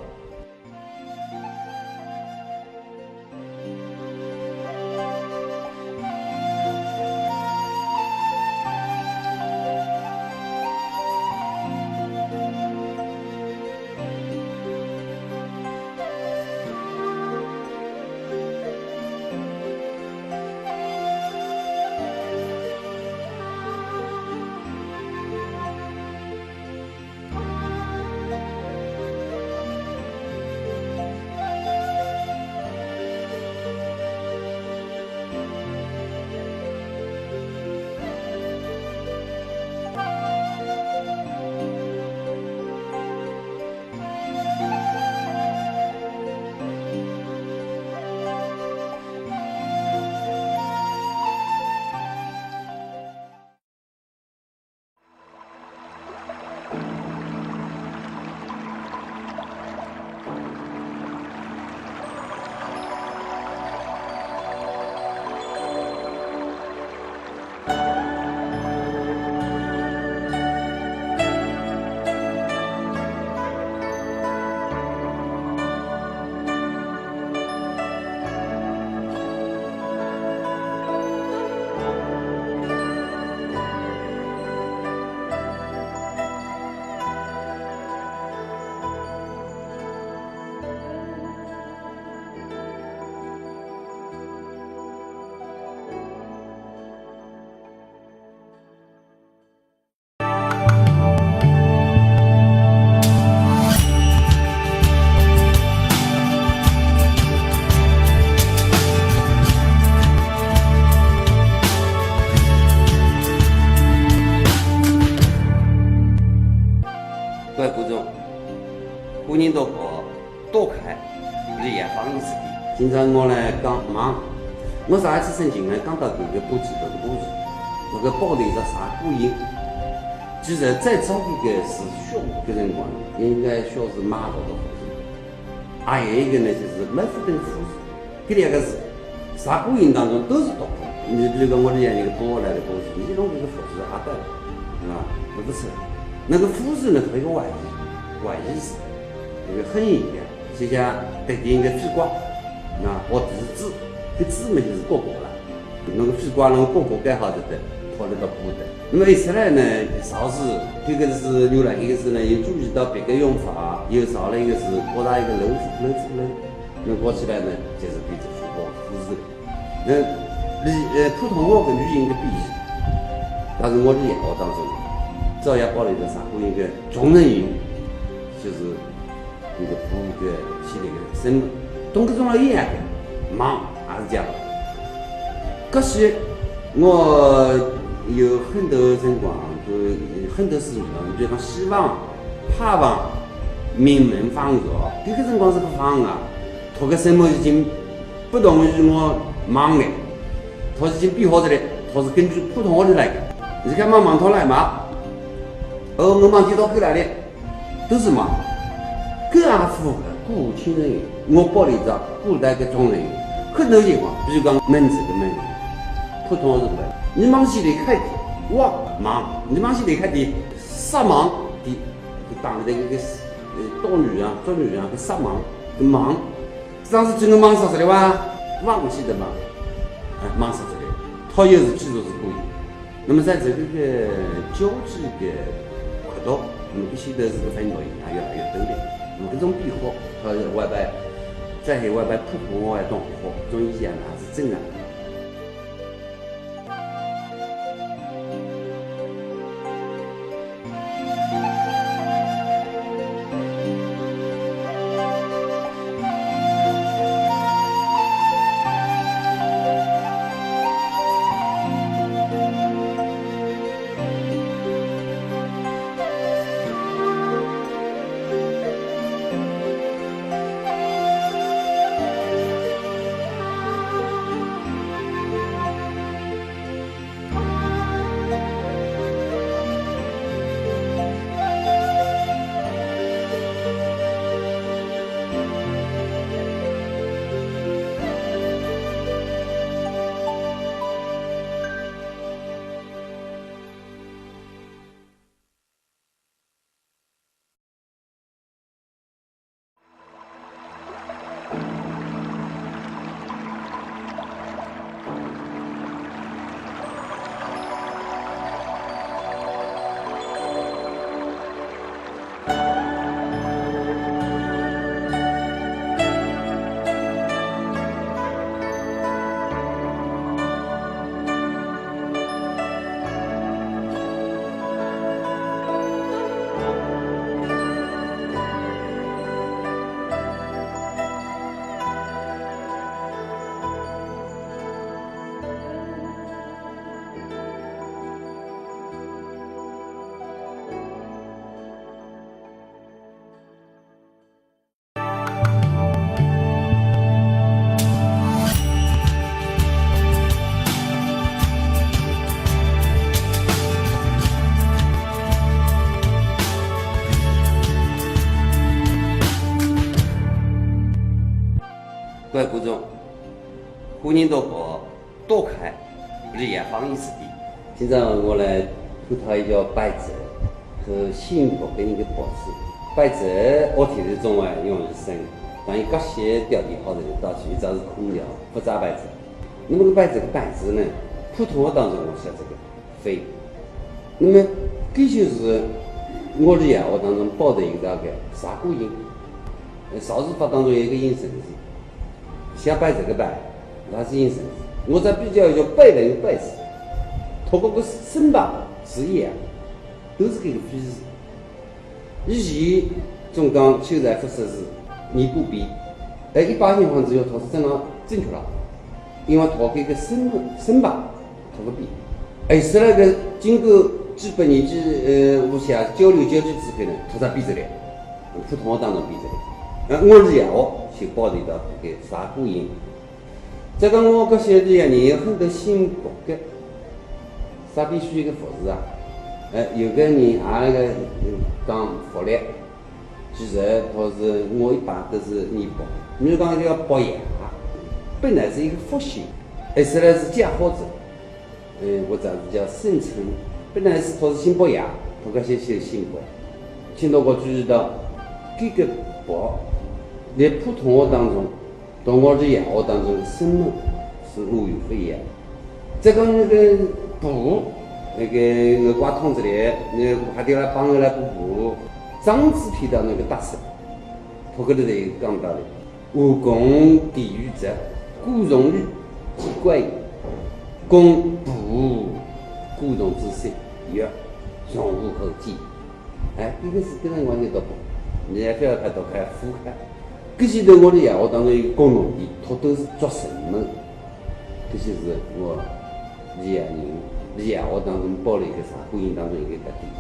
各位观众，欢迎到搿 多看，是也帮助自己。今朝我来讲忙，我上一次申请呢，讲到搿个布子头个布子，搿个宝莲石茶花印。其实最早搿个是小搿辰光，应该小是买到个布子。还有一个呢，就是没福登夫子，搿两个字，茶花印当中都是读夫。你比如讲，我这样一个布来的布子，你弄这个夫子还得了，是吧？那不是，那个夫子呢，它一个外意，外意思，一个很一样。 就像特定个飞瓜，那或者是子，搿子嘛就是瓜果了。那个飞瓜，那个瓜果盖好的，套了个布的。那么一出来呢，造字，这个是原来一个字呢，有注意到别个用法，又造了一个字，高大一个楼子，楼子楼，那高起来呢，就是变成富豪富士。那你呃，普通话跟语音的比喻，但是我的演讲当中，照样保留着啥，我一个中文音，就是 搿个布个起来个生物，同搿种一样个，忙也是这样。可是我有很多辰光，就很多事情，比如讲希望、盼望、明门放学，搿个辰光是个放啊，读个生物已经不同于我忙了，读已经变化的了，读是根据普通话的来的。你看忙忙到来嘛，哦，我忙就到过来了。 都是忙。搿也符合古今人言，我保留着古代个中人言。很多情况，比如讲门子个门，普通是门，你忙起来开的，哇，忙，你忙起来开的，啥忙的，就当着一个，呃，当女人啊，做女人啊，个啥忙，个忙。 当时真个忙啥子了哇？忘记的忙，哎，忙啥子了？他也是记住是故意。那么在这个个交际个活动，那么搿些都是个分类，也越来越多了。那么搿种变化，它外边，在海外边普通话同化，中以前呢是真个。各位观众，欢迎到我多看日夜方言字典。今朝我来探讨一条白贼和姓白个人个白字。白贼，我天天中外用于生，当然搿些条件好的人，到底一只是空调，勿扎白贼。那么个白贼个白字呢，普通话当中我写这个 非。那么，搿就是我的闲话当中包的一个大概啥个音？呃，造字法当中有一个引申字，写白贼个白，那是引申字。我再比较一下白人个白字，通过个声白是一样，都是搿个非字。 以前总讲求财勿识字，言不毕。哎，一百年方子要读是真个正确了，因为读搿个声，声白，读勿毕。哎，后来个经过几百年纪，呃，互相交流交际之后呢，读得变出来，普通话当中变出来。呃，我是闲话，就包里头搿个啥个音。 再讲我搿些里向人有很多姓白个，啥必须一个服字啊？呃，有个人啊，那个，嗯，讲服力，其实他是我一般都是念白。比如讲一个白牙，本来是一个复姓，后来是加号字。 嗯，或者是叫姓陈，本来是他是姓白呀，他搿些是姓白。现在我注意到，搿个白，在普通话当中，同我的闲话当中，声母是完全勿一样。再讲那个布，那个我挂筒子里，那个还得来帮我来补布，张子皮的那个大字，他搿里头有讲道理。 武功第一者，古虫语，奇怪，功不，古虫之色，曰，虫无后继。哎，搿个是跟人关系到不，你还非要看到看复看。搿些在我的闲话当中有共同的，它都是做什么？搿些是我 李爱人，李爱我当中包了一个啥，婚姻当中一个特点。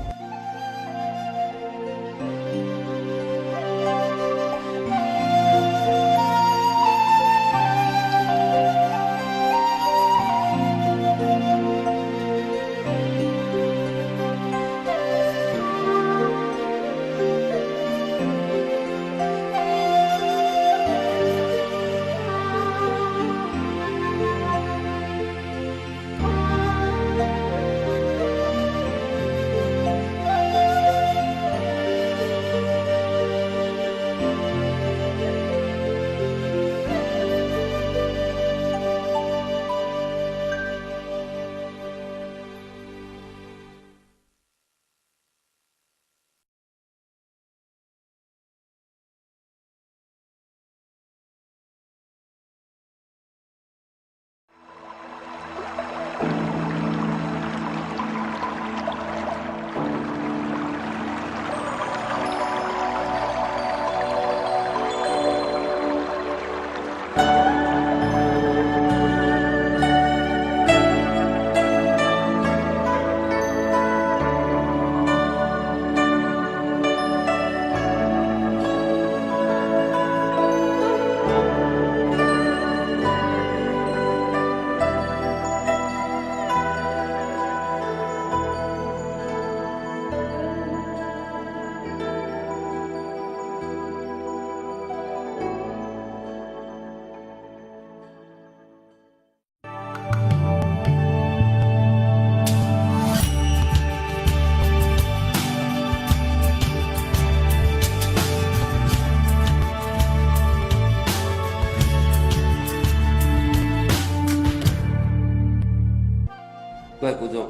各位观众，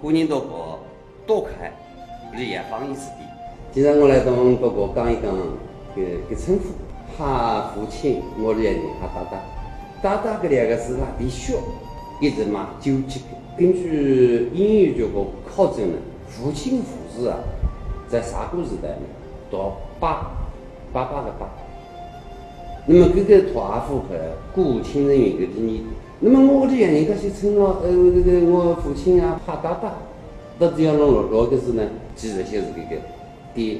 欢迎到我 多看日夜方言字典。今朝我来同各位讲一讲搿，搿称呼，喊父亲，我的爱人喊爹爹。爹爹搿两个字呢，的确一直蛮纠结的。根据英语学家考证呢，父亲父字啊，在上古时代呢，读爸，爸爸的爸。那么搿个读也符合古今人有个理念。那么我的爱人，搿些称啊，呃，搿个我父亲啊，喊爹爹。 到底要弄哪，哪个字呢？其实就是搿个爹。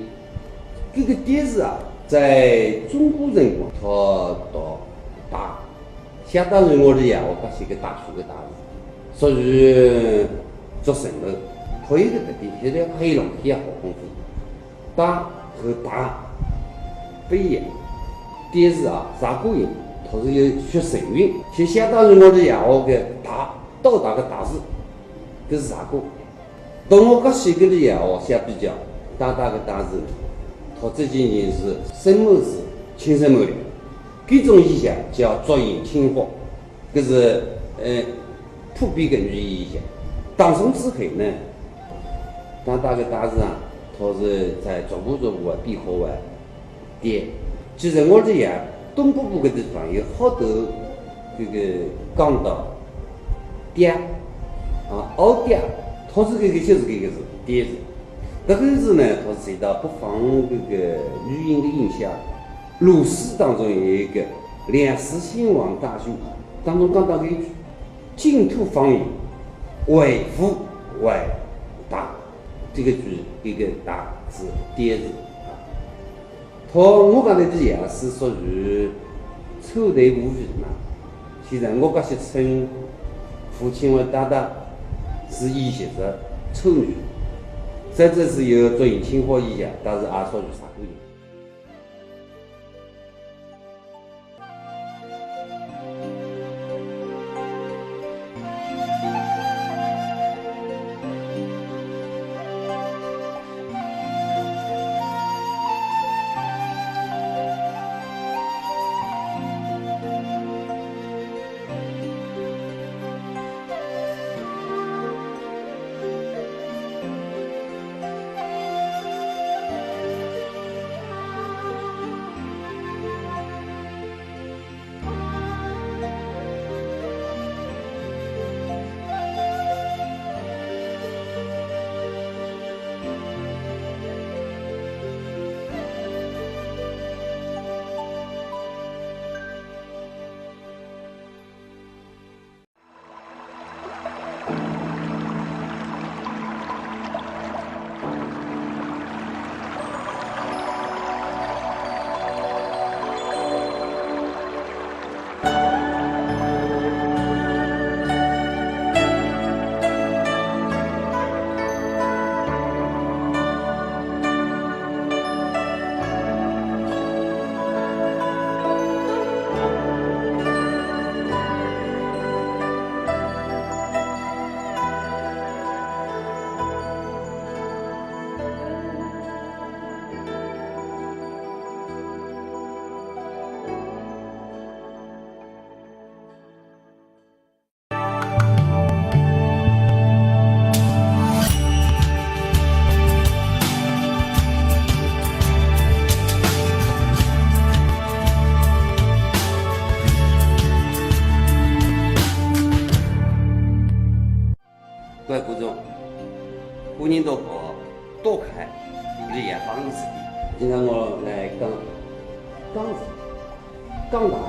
搿个爹字啊，在中古辰光，它读大，相当于我的闲话，它是一个大树个大字，属于竹字头。还有一个特点，现在还有两天好功夫，大和大不一样。但是啊，啥个音，它是有学声韵，就相当于我伲爷学个大，到达个大字，搿是啥个？同学搿些个伲爷学相比较，大大个大字呢，它这几年是声母是轻声母了，搿种现象叫浊音轻发。 搿是，呃，普遍个语言现象。唐宋之后呢，当大个大字啊，它是在逐步逐步啊变化啊。对，其实我伲啊，东北部搿地方有好多搿个讲到嗲啊，拗嗲，它是搿个就是搿个字，嗲字。搿个字呢，它是受到北方搿个语音个影响。 鲁诗当中有一个“两寺兴亡大凶”，当中讲到搿一句，净土方圆，为无为大，这个句一个大字，嗲字啊。它我讲的这也是属于凑对无语嘛。现在我搿些称父亲为大大，是以前是凑语，这只是有作用清华一样，但是也属于啥个意思？ 各位观众，欢迎到搿多看李亚芳的视频。今朝我来讲讲字。 讲堂，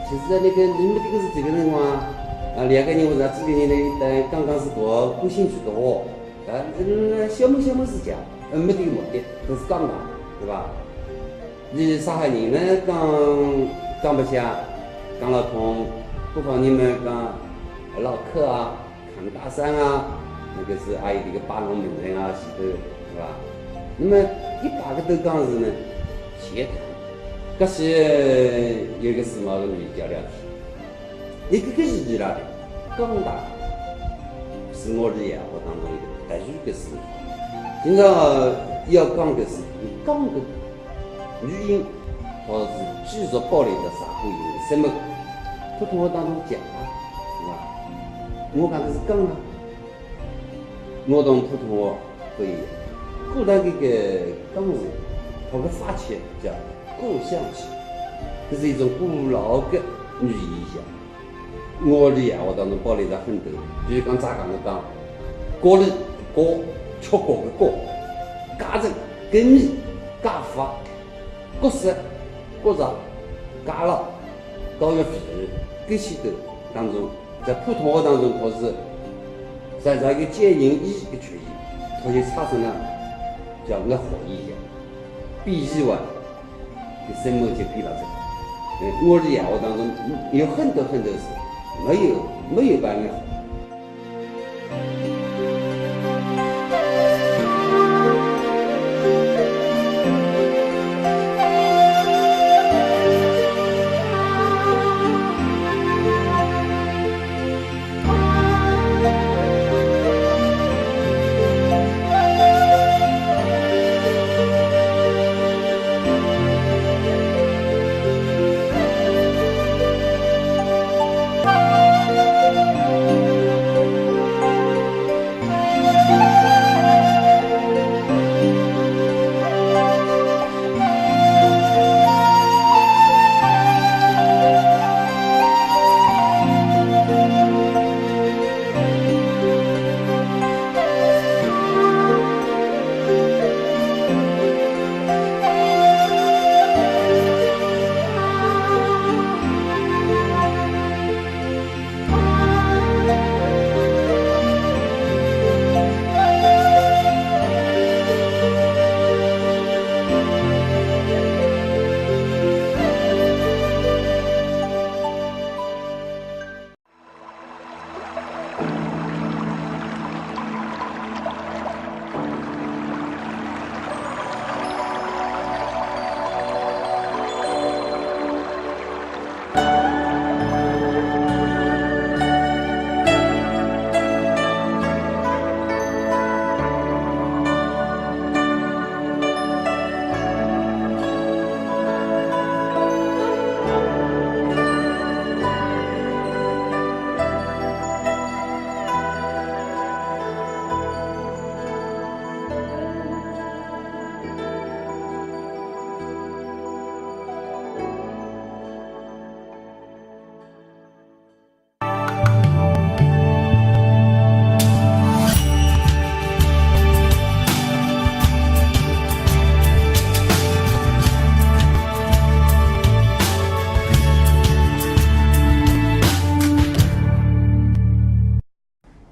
其实在那个，你们这个是这个辰光啊，两个人或者几个人呢，大家讲讲是多，感兴趣多，啊，嗯，小么小么事情，嗯，没得目的，都是讲堂，对吧？你上海人呢，讲讲白相，讲了空，北方人嘛讲唠嗑啊， 谈大山啊，那个是还有这个摆弄名人啊，是的，是吧？那么一百个都讲是呢，闲谈。可是有一个时髦的女教练，一个个是伊拉的，讲堂，是我的呀，我当中一个特殊的事。今朝要讲的是，讲个 语音，它是继续保留在社会里面。什么普通话当中讲啊，是吧？我讲的是讲啊，我同普通话不一样。古代这个讲字，它的发起叫古象起，这是一种古老的语言现象。 我的闲话当中包含着很多，比如讲，咱讲个讲，高丽高，吃过个高，价值、跟你、价法、角色、角色、价了、高要比，这些的当中，在普通话当中，它是在这个介音一个缺音，它就产生了叫我好一样，比以外。 就生活就比了这个。嗯，我的闲话当中有很多很多事没有没有办法。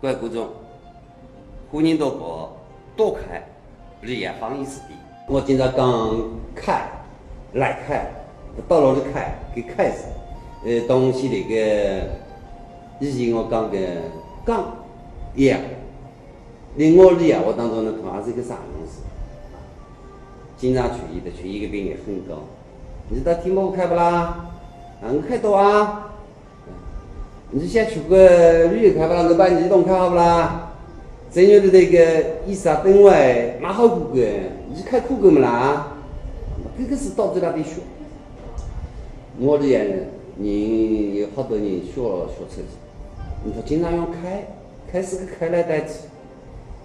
各位观众，欢迎到我多看，俚也放意思的。我经常讲开，来开，到了是开，给开字。呃，东西那个，以前我讲个讲，也，另外俚啊，我当中呢，同样是一个啥东西，经常出现的，出现个频率很高。你知道题目开不啦？啊，我开到啊。 你想出个旅游开发，我把你弄开好不啦？真有的那个意思啊，等外蛮好过个，你开苦个么啦？这个是到这那边学。我的人有好多人学学出去，你说经常用开，开是个开来代替。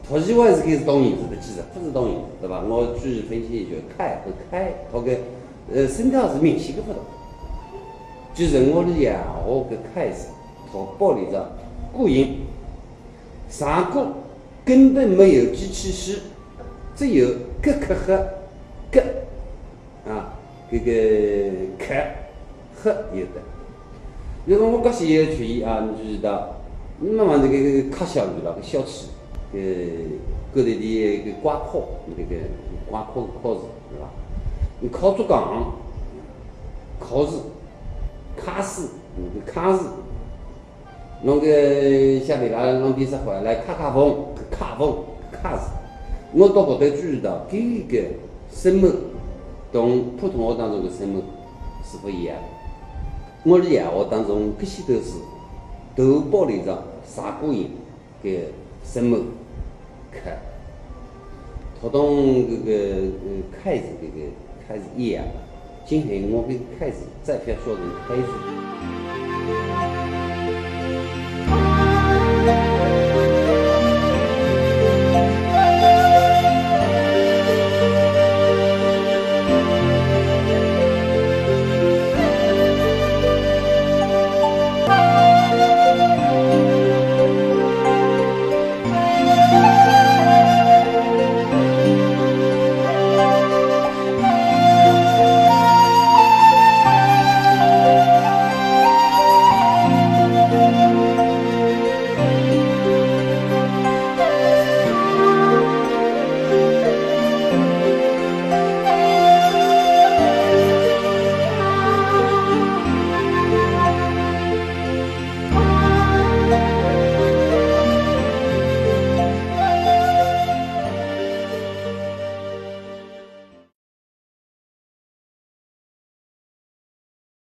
读书还是开始当人子的，其实不是当人子，对吧？我举例分析一下，开和开，它个呃声调是明显个不同。就是我们呀，我个开始，它保留着古音，上古根本没有机器师，只有咯咯呵咯。 啊，这个开和有的。那么我刚才也注意啊，你注意到，那么这个个开小鱼了，个小吃，呃，过去的个刮壳，这个刮壳壳子，是吧？你烤竹杠，烤子，卡斯，嗯，卡斯。 弄个下面啦，弄点啥回来，卡卡风，卡风，卡字。我倒觉得注意到，搿个声母同普通话当中的声母是不一样的。我的闲话当中，搿些都是都保留着啥个音个声母，开。它同搿个呃开字搿个开字一样，今天我搿个开字再不要说成开字。